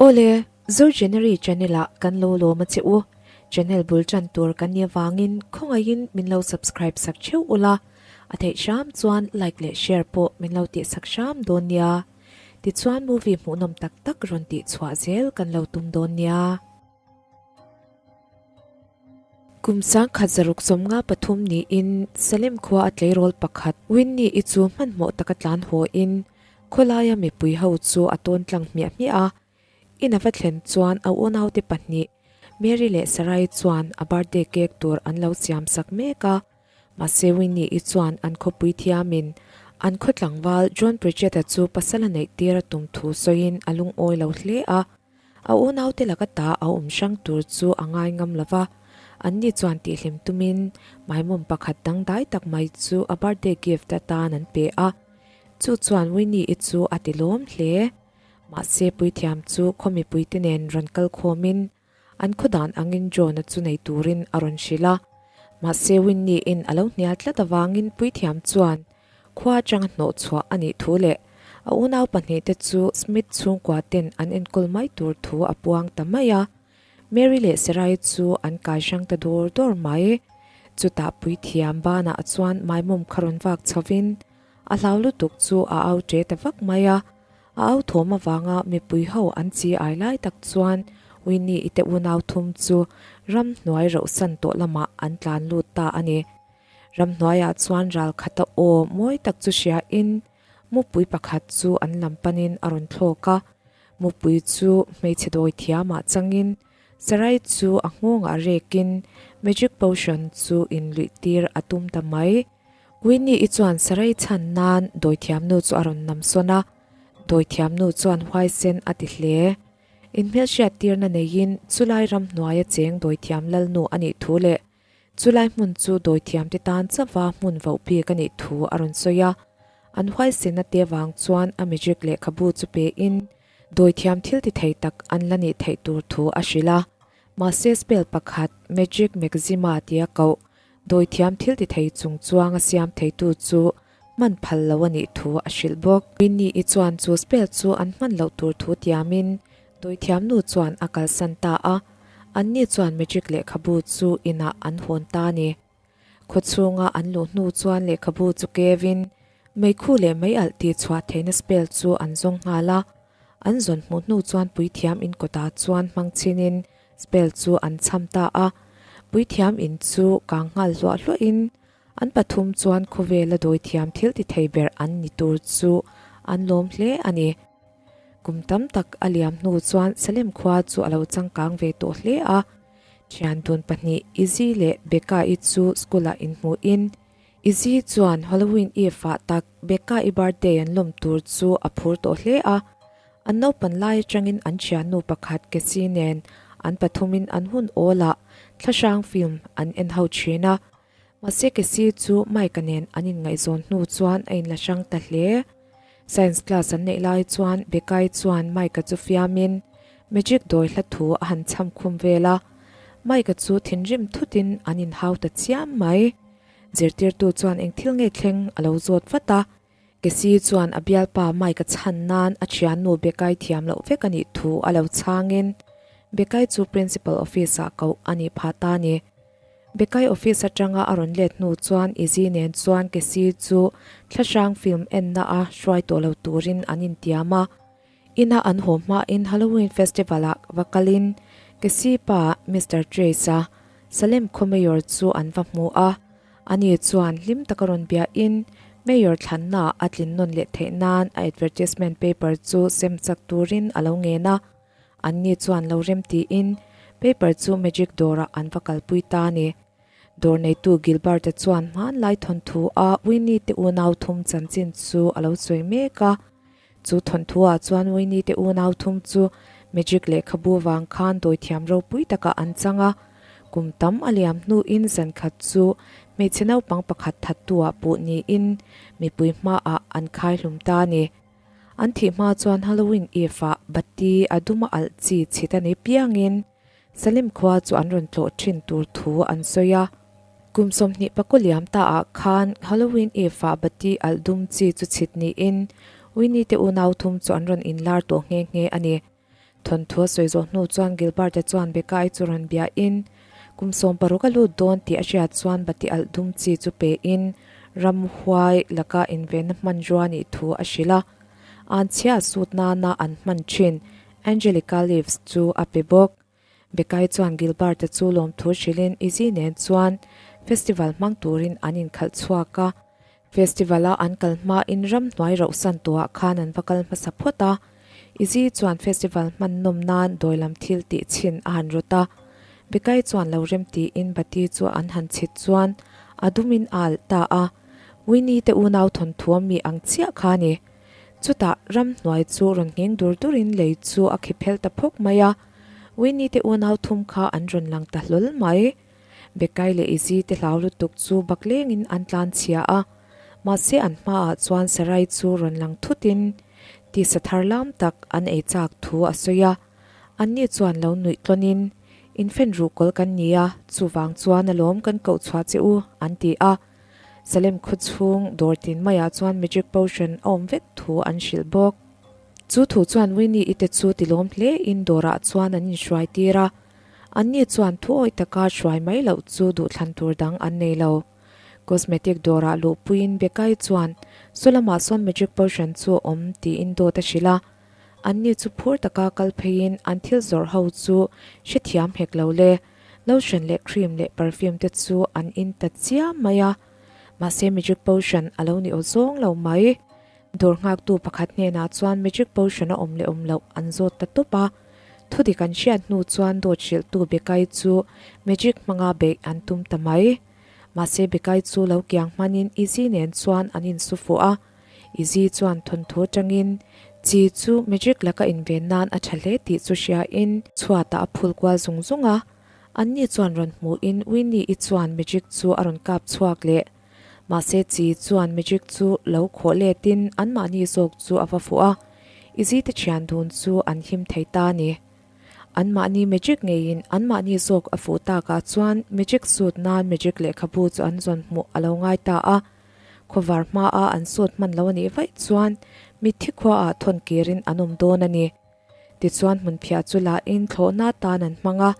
Awle, Zogenery channel ah kan lo lawm a che u. Channel bul tan tur kan nih avangin khawngaihin min lo subscribe sak theuh ula, a theih hram chuan like leh share pawh min lo tih sak hram dawn nia. Tichuan movie hmuhnawm tak tak rawn tih chhuah zel kan lo tum dawn nia. Kum 1973 niin Salem khua a tleirawl pakhat Winnie i chu hmanhmawh taka tlan haw in khawlaia mipui ho chu a tawn tlang hmiah hmiah a. In a va thlen chuan a unaute pahnih Mary leh Sarai chuan a birthday cake tur an lo siam sak mek a. Mahse Winnie i chuan an khawpui thiamin an khaw tlangval John Pritchett-a chu pasal a neih tir a tum thu sawiin a lungawi lo hle a. A unaute laka ta a awm hrang tur chu a ngai ngam lo va, anni chuan tihhlim tumin maimawm pakhat dangdai tak mai chu a birthday gift atan an pe a. Chu chuan Winnie-i chu a ti lawm hle. Mahse puithiam chu khaw mipuite nen rawn kal khawmin an khaw dan angin John-a chu nei turin a rawn hrilh a. Mahse Winnie-in a lo hnial tlat avangin puithiam chuan Khua atanga hnawh chhuah a nih thu leh a unau pahnihte chu Smith chhungkua ten an enkawl mai tur thu a puang ta mai a. Mary leh Sarai chu an kai hrang ta dawr dawr mai. Chutah puithiam banah chuan maimawm kha rawn vak chhovin a hlau lutuk chu a au ṭe ta vak mai a. A au thawm avanga mipui ho an chi ai lai tak chuan Winnie i te unau thum chu ramhnuai rauhsan tawh lamah an tlan lut ta a ni. Ramhnuaiah chuan ral khata aw mawi tak chu hriain mupui pakhat chu an lam panin a rawn thlawk a. Mupui chu hmeichhe dawi thiamah changin Sarai chu a nghawngah rekin magic potion chu inluih tir a tum ta mai. Winnie-i chuan Sarai chhan nan dawithiamnu chu a rawn nam sawn a, dawithiamnu chuan huaisen a ti hle. Inhmelhriat tirna neiin chulai ramhnuaia cheng dawithiam lalnu a nih thu leh Chulai hmun chu dawithiamte tan chauha hmun voh bik a nih thu a rawn sawi a. An huaisena te vang chuan a magic lehkhabu chu pein dawithiam thil ti thei tak an la nih theih tur thu a hrilh a. Mahse spell pakhat Magic Maxima tia koh dawithiam thil ti thei chung chuang a siam theitu chu hman phal lo a nih thu a hrilh bawk. Winnie-i chuan chu spell chu an hman loh tur thu tiamin Dawithiam nu chuan a kalsan ta a, anni chuan magic lehkhabu chu inah an hawn ta a ni. Khawchhunga an luh hnu chuan lehkhabu chu kevin, meikhu leh mei alh tih chhuah theihna spell chu an zawng nghal a. An zawn hmuh hnu chuan puithiam in kawtah chuan hmang chinin spell chu an chham ta a. Puithiam in chu kang nghal hluah hluahin an pathum chuan khawvela dawithiam thil ti thei ber an ni tur chu an lawm hle a ni. Kum tam tak a liam hnu chuan Salem khua chu a lo changkang ve tawh hle a. Thian dun pahnih Izzy leh Becca-i chu school-ah inhmuhin Izzy chuan Halloween Eve-ah tak Becca-i birthday an lawm tur chu a phur tawh hle a. An naupan lai atangin an thiannu pakhat Cassie nen an pathumin an hun awlah thlahrang film an en ho thin a. Mahse Cassie chu Mike-a nen an inngaihzawn hnu chuan a inla hrang ta hle. Science class an neih lai chuan Becca-i chuan Mike-a chu fiamin magic dawi hla thu a han chham khum vel a. Mike-a chu thinrim thutin an inhau ta chiam mai. Zirtirtu chuan eng thil nge thleng a lo zawt vat a. Cassie chuan a bialpa Mike-a chhan nan a thiannu Becca-i thiam loh vek a nih thu a lo chhangin Becca-i chu principal office-ah koh a nih phah ta a ni. Bekai office atanga a rawn let hnu chuan Izzy nen chuan Cassie chu thlahrang film enna a hruai tawh lo turin an intiam a. Ina an haw hmain Halloween festival ah va kalin Cassie pa Mister Trace-a Salem khaw mayor chu an va hmu a. Ani chuan hlim taka rawn biahin mayor thlanna a tlin nawn leh theih nan a advertisement paper chu sem chak turin a lo ngen a. Anni chuan lo rem tiin paper chu magic dawrah an va kalpui ta a ni. Dawr neitu Gilbert-a chuan hmanlai thawnthu a Winnie te unau thum chanchin chu a lo sawi mek a. Chu thawnthu ah chuan Winnie te unau thum chu magic lehkhabu vang khan dawithiam ropui takah an chang a. Kum tam a liam hnuin zankhat chu hmeichhe naupang pakhat thattu ah puh niin mipui hmaah an khaihlum ta a ni. An thih hma chuan Halloween Eve ah bati a dum a alh chi chhit a ni piangin Salem khua chu an rawn tlawh thin tur thu an sawi a. Kum 20 pakua liam ta ah khan Halloween Eve ah bati alh dum chi chu chhit niin Winnie te unau thum chu an rawn inlar tawh nghe nghe a ni. Thawnthu a sawi zawh hnu chuan Gilbert-a chuan Becca-i chu rawn biahin kum 60 a lut dawn tih a hriat chuan bati alh dum chi chu pein ramhuai laka invenna hmanrua nih thu a hrilh a. An chhia sut nana an hman thin Angelica leaves chu a pe bawk. Becca-i chuan Gilbert-a chu lawmthu hrilhin Izzy nen chuan festival hmang turin an inkhalh chhuak a. Festival-a an kal hmain ramhnuai rauhsan tawhah khan an va kal hmasa phawt a. Izzy chuan festival hman nawm nan dawi lam thil tih chhin a han rawt a. Bekai chuan lo rem tiin bati chu an han chhit chuan a dumin a alh ta a. Winnie te unau thawnthu a mi ang chiah kha a ni. Chutah ramhnuai chu rawn ngheng dur durin lei chu a khi phel ta phawk mai a. Winnie te unau thum kha an rawn lang ta hlawl mai. Bekai leh Izzy te hlau lutuk chu bak lengin an tlan chhia a, mahse an hmaah chuan Sarai chu rawn lang thutin tisa thar lam tak an ei chak thu a sawi a, anni chuan lo nuih tlawnin, In fan ruhkawl kan ni a, chuvang chuan alawm kan koh chhuah che u, an ti a. Salem khaw chhung dawr tin maiah chuan magic potion a awm vek thu an hrilh bawk. Chu thu chuan Winnie-i te chu tilawm hlein dawrah chuan an inhruai tir a. Anni chuan thu awih taka hruai mai loh chu duhthlan tur dang an nei lo. Cosmetic dawrah luhpuiin Bekai chuan saw lamah sawn magic potion chu a awm tiin dawt a hrilh a. Anni chu phur taka kal pheiin an thil zawrh ho chu hrethiam hek lo le. Lotion leh cream leh perfume te chu an in ta chiam mai a. Mahse magic potion a lo ni aw zawng lo mai. Dawr nghaktu pakhat hnenah chuan magic potion a awm leh awm loh an zawt ta tawp a. Thudik an hriat hnu chuan dawt hrilhtu Bekai chu magic hmanga beih an tum ta mai. Mahse Bekai chu lo kiang hmanin Izzy nen chuan an insu fuh a. Izzy chuan thawnthu atangin chi chu magic laka inven nan a tha hle tih chu hriain chhuatah a phul kual zung zung a. Anni chuan rawn hmuhin Winnie-i chuan magic chu a rawn kap chhuak leh. Mahse chi chuan magic chu lo khawh letin anmahni zawk chu a va fuh a, Izzy te thian dun chu an him thei ta a ni. Anmahni magic ngeiin anmahni zawk a fuh takah chuan magic suit nan magic lehkhabu chu an zawn hmuh a lo ngai ta a. Khawvar hmaa an suit hman lo a nih vaih chuan mitthi khuaah thawn kirin an awm dawn a ni. Tichuan hmunphiah chu lahin thlawhna tan an hmang a.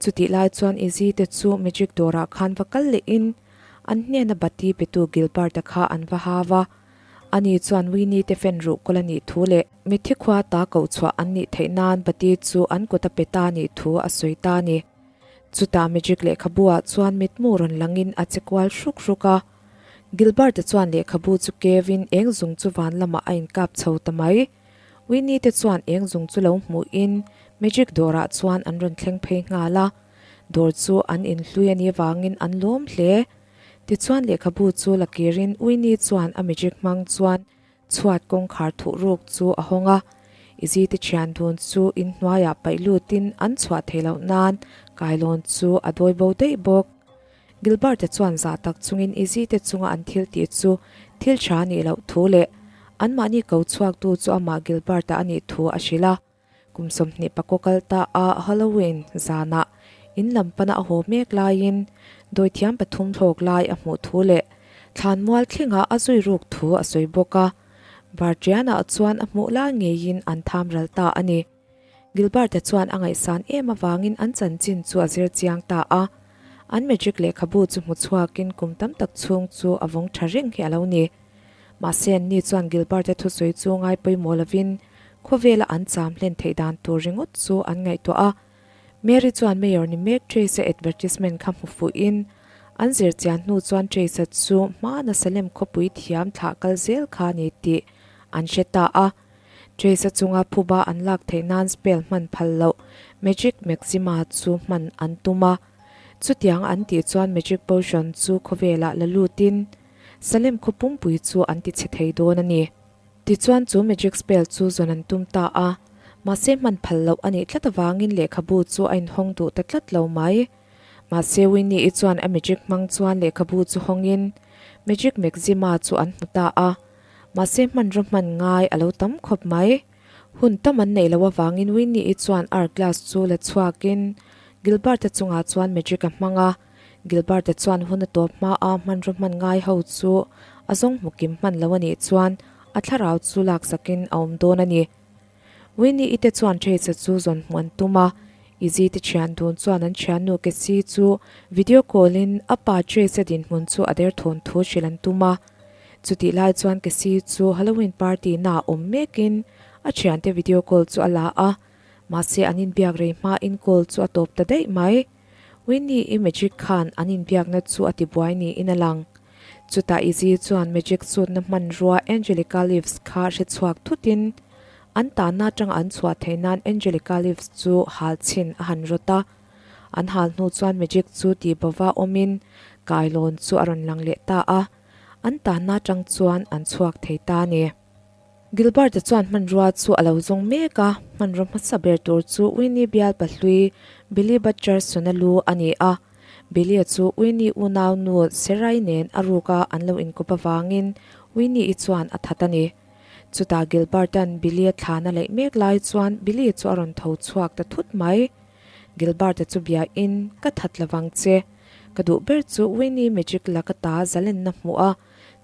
Chutih lai chuan Izzy te chu magic dawrah khan va kal lehin an hnena bati petu Gilbert-a kha an va hau a. Ani chuan Winnie te fan ruhkawl a nih thu leh mitthi khua ta koh chhuah an nih theih nan bati chu an kut a pe ta nih thu a sawi ta a ni. Chutah magic lehkhabu ah chuan mitmu rawn langin a che kual hruk hruk a. Gilbert-a chuan lehkhabu chu kevin eng zung chu van lamah a inkap chho ta mai. Winnie te chuan eng zung chu lo hmuhin magic dawrah chuan an rawn thleng phei nghal a, dawr chu an inhlui a nih vangin an lawm hle. Tichuan lehkhabu chu la kirin Winnie chuan a magic hmang chuan chhuat kawngkhar thuh ruk chu a hawng a, Izzy te thian dun chu inhnuaiah paih lutin an chhuah theih loh nan kailawn chu a dawi bo daih bawk. Gilbert-a chuan zah tak chungin Izzy te chunga an thil tih chu thil tha a nih loh thu leh anmahni ko chhuaktu chu amah Gilbert-a a nih thu a hrilh a. Kum 20 pakaw kal ta a Halloween zanah in lam pana a haw mek laiin dawithiam pathum thlawk lai a hmuh thu leh thlanmual thlengah a zui ruk thu a sawi bawk a. Bartriana chuan a hmuh lai ngeiin an tham ral ta a ni. Gilbert-a chuan a ngaihsan em avangin an chanchin chu a zir chiang ta a. An matric lehkhabu chu hmu chhuakin kum tam tak chhung chu a vawng tha reng hi a lo ni. Mahse anni chuan Gilbert-a thusawi chu ngai pawimawh lovin khawvela an cham hlen theih dan tur ringawt chu an ngaihtuah a. Mary chuan Mayor ni mek Trace-a advertisement kha hmu fuhin an zir chian hnu chuan Trace-a chu hmana Salem khawpui thiam thlah kal zel kha a ni tih an hre ta a. Trace-a chunga phuba an lak theih nan spell hman phal loh Magic Maxima chu hman an tum a. Chutiang an tih chuan Magic Potion chu khawvelah la lutin Salem khaw pumpui chu an ti chhe thei dawn a ni. Tichuan chu Magic spell chu zawn an tum ta a, mahse hman phal loh a nih tlat avangin lehkhabu chu a inhawng duh ta tlat lo mai. Mahse Winnie-i chuan a magic hmang chuan lehkhabu chu hawngin Magic Maxima chu an hmu ta a. Mahse hmanraw hman ngai a lo tam khawp mai. Hun tam an neih loh avangin Winnie-i chuan art class chu la chhuakin Gilbert-a chungah chuan magic a hmang a. Gilbert-a chuan hun a tawp hma a hmanraw hman ngai ho chu a zawng hmu kim hman lo a nih chuan a thlarau chu laksakin a awm dawn a ni. Winnie-i te chuan Trace-a chu zawn hmuh an tum a, Izzy te thian dun chuan an thiannu Cassie chu video call in a pa Trace-a dinhmun chu a derthawn thu hrilh an tum a. Chutih lai chuan Cassie chu Halloween party naah awm mekin a thiante video call chu a la a, mahse an inbiak rei hmain call chu a tawp ta daih mai. Winnie-i magic khan an inbiakna chu a tibuai niin a lang. Chutah Izzy chuan magic sutna hmanrua Angelica Leaves kha hre chhuak thutin an tanna atanga an chhuah theih nan Angelica Leaves chu hal chhin a han rawt a. An hal hnu chuan magic chu tihbova awmin kailawn chu a rawn lang leh ta a, an tanna atang chuan an chhuak thei ta a ni. Gilbert-a chuan hmanrua chu a lo zawng mek a, hmanraw hmasa ber tur chu Winnie bial pahlui Billy Butcherson-a lu a ni a. Billy-a chu Winnie unaunu Sarai nen a ruka an lo inkawp avangin Winnie-i chuan a that a ni. Chutah Gilbert-a'n Billy-a thlan a laih mek lai chuan Billy chu a rawn tho chhuak ta thut mai. Gilbert-a chu biain, Ka that lovang che. Ka duh ber chu Winnie Magic laka ta zalenna hmuh a,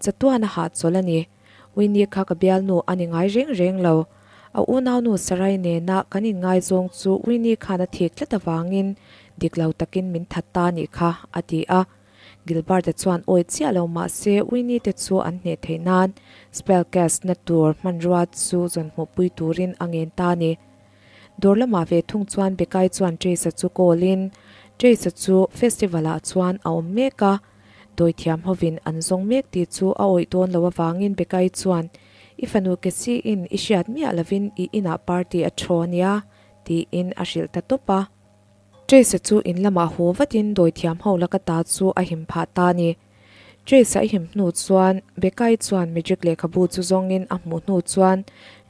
chatuan a hahchawl a ni. Winnie kha ka bialnu a ni ngai reng reng lo. A unaunu Sarai nena kan inngaizawng chu Winnie khan a thik tlat avangin dik lo takin min that ta nih kha, a ti a. Gilbert-a chuan awi chiah lo mah se Winnie te chu an hneh theih nan spell cast na tur hmanrua chu zawn hmuhpui turin a ngen ta a ni. Dawr lamah ve thung chuan Bekai chuan Trace-a chu call in Trace-a chu festival-ah chuan a awm mek a. Dawithiam hovin an zawng mek tih chu a awih dawn lo avangin Bekai chuan, I fanu Cassie-in i hriat miah lovin i inah party a thaw ania, tiin a hrilh ta tawp a. Trace-a chu in lamah haw vatin dawithiam ho laka ta chu a him phah ta a ni. Trace-a i him hnu chuan Bekai chuan magic lehkhabu chu zawngin a hmuh hnu chuan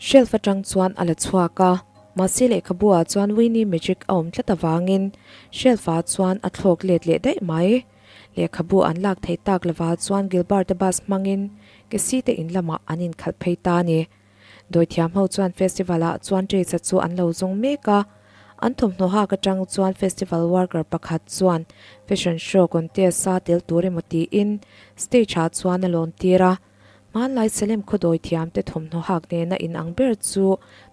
shelf atang chuan a la chhuak a. Mahse lehkhabu ah chuan Winnie magic a awm tlat avangin shelf ah chuan a thlawk let leh daih mai. Lehkhabu an lak theih tak lovah chuan Gilbert-a bus hmangin Cassie te in lamah an inkhalh phei ta a ni. Dawithiam ho chuan festival ah chuan Trace-a chu an lo zawng mek a. An thawmhnaw hak atang chuan festival worker pakhat chuan fashion show contest a tel tur emaw tiin stage ah chuan a lawn tir a. Hmanlai Salem khaw dawithiam te thawmhnaw hak nena inang ber chu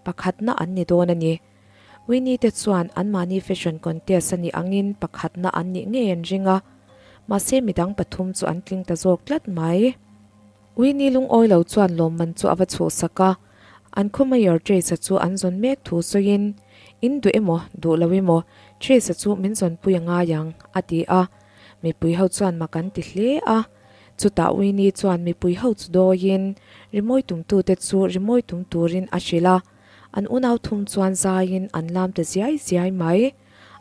pakhatna an ni dawn a ni. Winnie te chuan anmahni fashion contest a nih angin pakhatna an nih ngei an ring a, mahse midang pathum chu an tling ta zawk tlat mai. Winnie lungawi lo chuan lawmman chu a va chhuhsak a, an khaw Mayor Trace-a chu an zawn mek thu sawiin, In duh emaw, duh lo emaw, Trace-a chu min zawnpui a ngai ang, a ti a. Mipui ho chuan mak an ti hle a. Chutah Winnie chuan mipui ho chu dawiin, rimawi tumtute chu rimawi tum turin a hrilh a. An unau thum chuan zaiin an lam ta ziai ziai mai.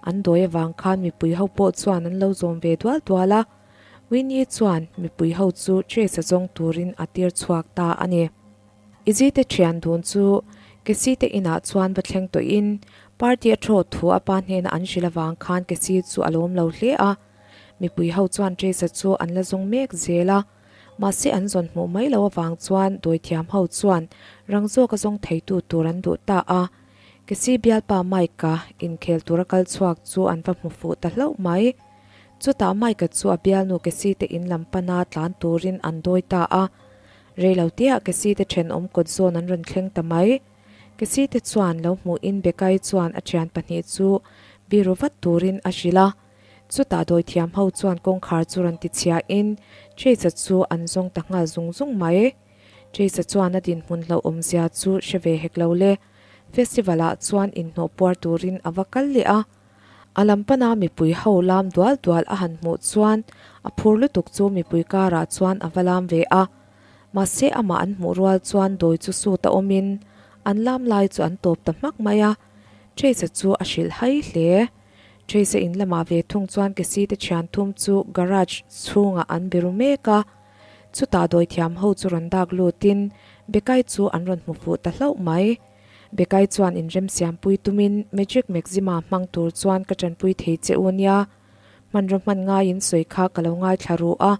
An dawi avang khan mipui ho pawh chuan an lo zawm ve dual dual a. Winnie chuan mipui ho chu Trace-a zawng turin a tir chhuak ta a ni. Izzy te thian dun chu Cassie te inah chuan va thleng tawhin party a thawh thu a pa hnena an hrilh avang khan Cassie chu a lawm lo hle a. Mipui ho chuan Trace-a chu an la zawng mek zel a. Mahse an zawn hmuh mai lo avang chuan dawithiam ho chuan rang zawk a zawng theitu tur an duh ta a. Cassie bialpa Mike-a inkhel tura kal chhuak chu an va hmu fuh ta hlauh mai. Chutah Mike-a chu a bialnu Cassie te in lam pana tlan turin an dawi ta a. Reilo teah Cassie te thenawm kawt zawn an rawn thleng ta mai. Cassie te chuan lo hmuhin Becca-i chuan a thian pahnih chu biru vat turin a hrilh a. Chutah dawithiam ho chuan kawngkhar chu rawn ti chhiahin Trace-a chu an zawng ta nghal zung zung mai. Trace-a chuan a dinhmun hlauhawmzia chu hre ve hek lo le. Festival-ah chuan inhnawh puar turin a va kal leh a. A lam pana mipui ho lam dual dual a han hmuh chuan a phur lutuk chu mipui karah chuan a va lam ve a. Mahse amah an hmuh rual chuan dawi chu suit a awmin an lam lai chu an tawp ta hmak mai a. Trace-a chu a hrilh hai hle. Trace-a in lamah ve thung chuan Cassie te thian thum chu garage chhungah an biru mek a. Chutah dawithiam ho chu rawn dak lutin Becca-i chu an rawn hmu fuh ta hlauh mai. Becca-i chuan inremsiampui tumin Magic Maxima hmang tur chuan ka tanpui thei che u nia. Hmanraw hman ngaiin sawi kha ka lo ngaithla ru a.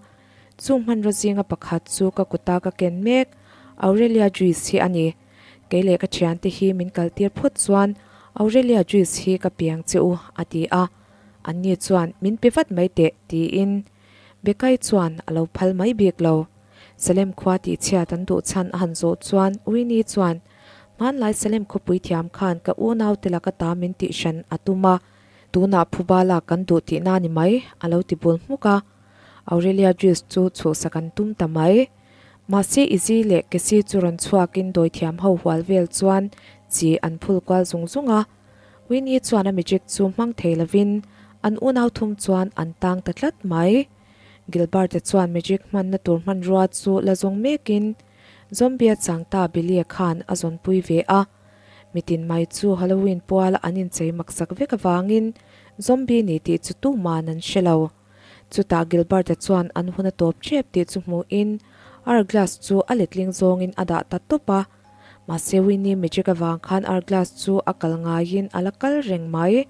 Chung hmanraw zinga pakhat chu ka kuta ka ken mek Aurelia Juice hi a ni. Kei leh ka thiante hi min kaltir phawt chuan Aurelia juice hi ka piang che u, a ti a. Anni chuan min pe vat mai teh, tiin Becca-i chuan a lo phal mai bik lo. Salem khua tihchhiat an duh chhan a han zawh chuan Winnie chuan, Hmanlai Salem khawpui thiam khan ka unaute laka ta min tih hran a tum a, tunah phuba lak kan duh tihna a ni mai, a lo ti bul hmuk a. Aurelia juice chu chhuhsak an tum ta mai. Mahse Izzy leh Cassie chu rawn chhuakin dawithiam ho hual vel chuan chi an phul kual zung zung a. Winnie chuan a magic chu hmang thei lovin an unau thum chuan an tang ta tlat mai. Gilbert-a chuan magic hmanna tur hmanrua chu la zawng mekin Zombie-a changta Billy-a khan a zawnpui ve a. Mitin mai chu Halloween puala an inchei maksak vek avangin Zombie ni tih chu tuman an hre lo. Chutah Gilbert-a chuan an hun a tawp ṭep tih chu hmuhin hourglass chu a letling zawngin a dah ta tawp a. Mahse Winnie magic avang khan hourglass chu a kal ngaiin a la kal reng mai.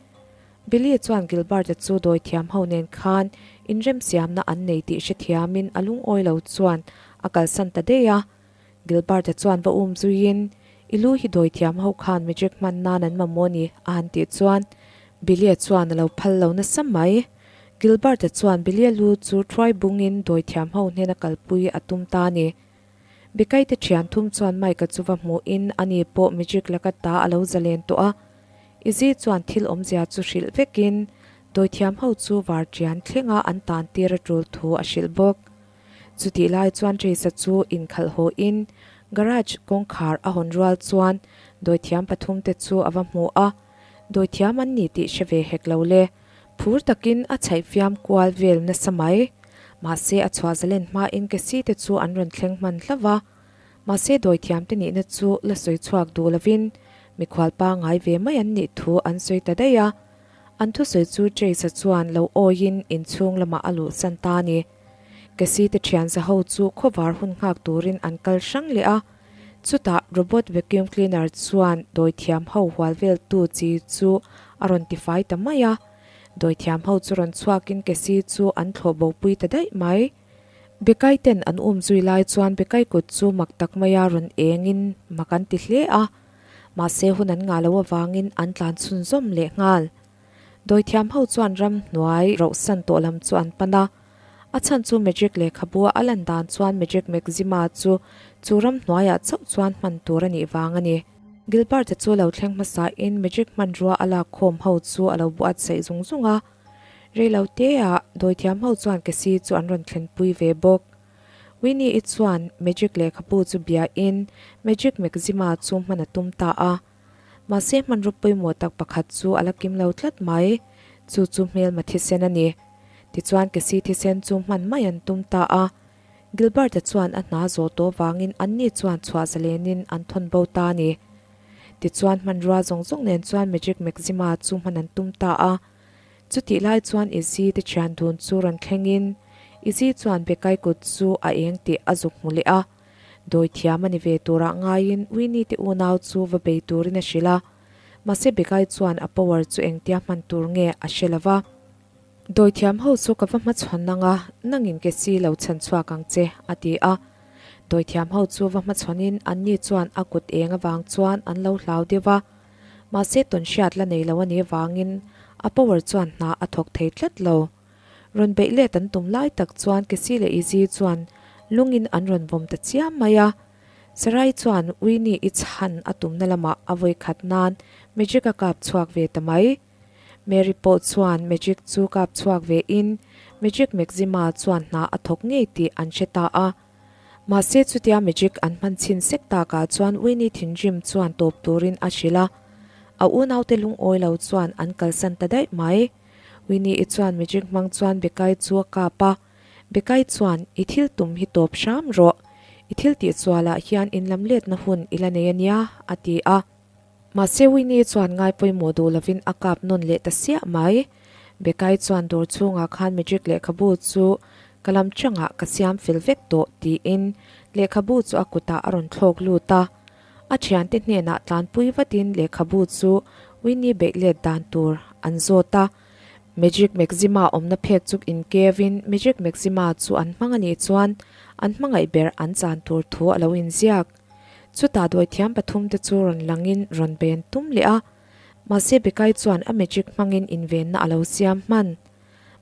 Billy chuan Gilbert-a chu dawithiam ho nen khan inremsiamna an nei tih hrethiamin a lungawi lo chuan a kalsan ta daih a. Gilbert-a chuan va um zuiin, I lu hi dawithiam ho khan magic hman nan an mamawh ni, a han tih chuan Billy-a chuan a lo phal lo nasa mai. Gilbert-a chuan Billy-a lu chu thuai bungin dawithiam ho hnena kalpui a tum ta a ni. Bikaite thian thum chuan Mike-a chu va hmuhin ani pawh magic laka ta a lo zalen tawh a. Izzy chuan thil awmzia chu hrilh vekin dawithiam ho chu varṭian thlenga an tan tir a tul thu a hrilh bawk. Chutih lai chuan Trace-a chu inkhalh hawhin garage kawngkhar a hawn rual chuan dawithiam pathumte chu a va hmu a, dawithiam an ni tih hre ve hek lo le. Phur takin a chhaih fiam kual vel nasa mai. Mahse a chhuah zalen hmain Cassie te chu an rawn thleng hman hlauh a. Mahse dawithiamte nihna chu la sawi chhuak duh lovin mikhual pangngai ve mai an nih thu an sawi ta daih a. An thusawi chu Trace-a chuan lo awiin inchhung lamah a luhsan ta a ni. Cassie te thian za ho chu khawvar hun nghak turin an kal hrang leh a. Chutah robot vacuum cleaner chuan dawithiam ho hual vel tu chi chu a rawn tifai ta mai a. Dawithiam ho chu rawn chhuakin Cassie chu an thlawh bo pui ta daih mai. Bekai ten an um zui lai chuan Bekai kut chu mak tak maia rawn engin mak an ti hle a. Mahse hun an ngah loh avangin an tlan chhunzawm leh nghal. Dawithiam ho chuan ramhnuai rohsan tawh lam chu an pan a. A chhan chu Magic lehkhabua a lan dan chuan Magic Maxima chu chu ramhnuaiah chauh chuan hman tur a nih vang a ni. Gilbert-a chu lo thleng hmasain Magic hmanrua a lak khawm ho chu a lo buatsaih zung zung a. Reiloteah dawithiam ho chuan Cassie chu an rawn thlenpui ve bawk. Winnie-i chuan Magic lehkhabu chu biain Magic Maxima chu hman a tum ta a. Mahse hmanraw pawimawh tak pakhat chu a la kim lo tlat mai, chu chu hmelma thisen a ni. Tichuan Cassie thisen chu hman mai an tum ta a. Gilbert-a chuan a hna zawh tawh vangin anni chuan chhuah zalenin an thawn bo ta a ni. Tichuan hmanrua zawng zawng nen chuan Magic Maxima chu hman an tum ta a. Chutih lai chuan Izzy te thian dun chu rawn thlengin Izzy chuan Bekai kut chu a eng tih a zuk hmu leh a. Dawi thiam a ni ve turah ngaiin Winnie te unau chu va bei turin a hrilh a. Mahse Bekai chuan a power chu engtia hman tur nge a hre lo va. Dawi thiam ho chu ka va hmachhawn ang a, nangin ke si lo chhan chhuak ang che, a ti a. Dawi thiam ho chu va hmachhawnin anni chuan a kut eng avang chuan an lo hlau deuh va. Mahse tawnhriat la nei lo a nih avangin a power chuan hna a thawk thei tlat lo. Rawn beih let an tum lai tak chuan Cassie leh Izzy chuan lungin an rawn vawm ta chiam mai a. Sarai chuan Winnie i chhan a tumna lamah a vawi khat nan magic a kap chhuak ve ta mai. Mary pawh chuan magic chu kap chhuak ve in magic Maxima chuan hna a thawk ngei tih an hre ta a. Mahse chutia magic an hman chhin sek takah chuan Winnie thinrim chuan tawp turin a hrilh a, a unaute lungawi lo chuan an kalsan ta daih mai. Winnie-i chuan magic hmang chuan Bekai chu a kap a, Bekai chuan, I thil tum hi tawp hram rawh, i thil tihsualah hian inlamletna hun i la nei a nia, a ti a. Mahse Winnie chuan ngai pawimawh duh lovin a kap nawn leh ta siah mai. Bekai chuan dawr chhungah khan magic lehkhabu chu ka lam changah ka siam fel vek tawh tiin lehkhabu chu a kutah a rawn thlawk lut a. A thiante hnenah tlanpui vatin lehkhabu chu Winnie beih let dan tur an zawt a. Magic Maxima awmna phek chu inkevin Magic Maxima chu an hmang a nih chuan an hmangaih ber an chan tur thu a lo inziak. Chutah dawithiam pathumte chu rawn langin rawn bei an tum leh a, mahse Bekai chuan a magic hmangin invenna a lo siam hman.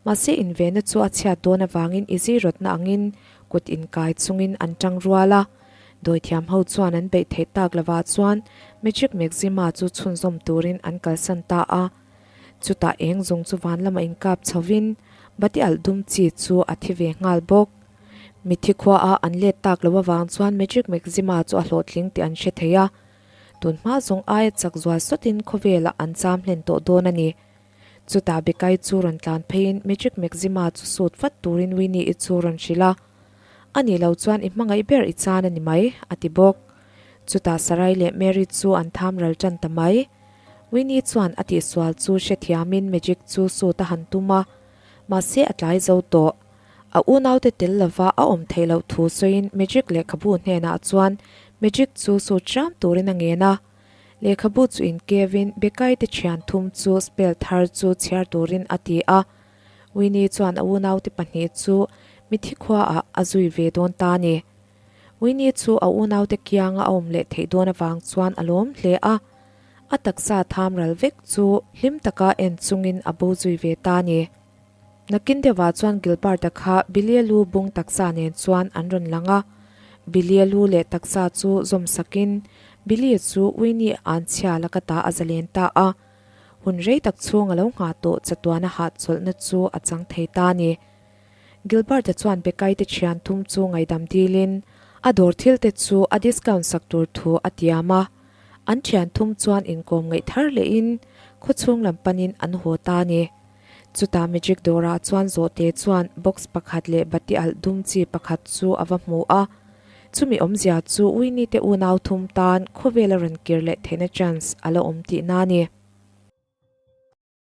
Mahse invenna chu a chhiat dawn avangin Izzy rawtna angin kut inkai chungin an tang rual a. Dawithiam ho chuan an beih theih tak lovah chuan Magic Maxima chu chhunzawm turin an kalsan ta a. Chutah eng zawng chu van lamah inkap chhovin bati alh dum chi chu a thi ve nghal bawk. Mitthi khuaah an let tak lo avang chuan Magic Maxima chu a hlawhtling tih an hre thei a. Tun hma zawng aia chak zual sawtin khawvelah an cham hlen tawh dawn a ni. Chutah Bekai chu rawn tlan pheiin Magic Maxima chu sut vat turin Winnie-i chu rawn hrilh a. A nih loh chuan i hmangaih ber i chan a ni mai, a ti bawk. Chutah Sarai leh Mary chu an tham ral tan ta mai. Winnie chuan a tihsual chu hrethiamin Magic chu sut a han tum a, mahse a tlai zo tawh. A unaute tel lova a awm theih loh thu sawiin Magic lehkhabu hnenah chuan Magic chu sut hram turin a ngen a. Lehkhabu chu inkevin Bekai te thian thum chu spell thar chu chhiar turin a ti a. Winnie chuan a unaute pahnih chu mithi khuaah a zui ve dawn ta a ni. Winnie chu a unaute kianga a awm leh theih dawn avang chuan a lawm hle a. A taksa tham ral vek chu hlim taka en chungin a bo zui ve ta a ni. Nakin deuhah chuan Gilbert-a kha Billy-a lu bung taksa nen chuan an rawn lang a. Billy-a lu leh taksa chu zawm sakin Billy-a chu Winnie anchhia laka ta a zalen ta a. Hun rei tak chhung a lo nghah tawh chatuana hahchawlhna chu a chang thei ta a ni. Gilbert-a chuan Bekai te thian thum chu ngaidam dilin a dawr thil te chu a discount sak tur thu a tiam a. An thian thum chuan inkawm ngaih thar lehin khawchhung lam panin an haw ta a ni. Chutah magic dawrah chuan zawhte chuan box pakhat leh bati alh dum chi pakhat chu a va hmu a. Chumi awmzia chu Winnie te unau thum tan khawvela rawn kir leh theihna chance a la awm tihna a ni.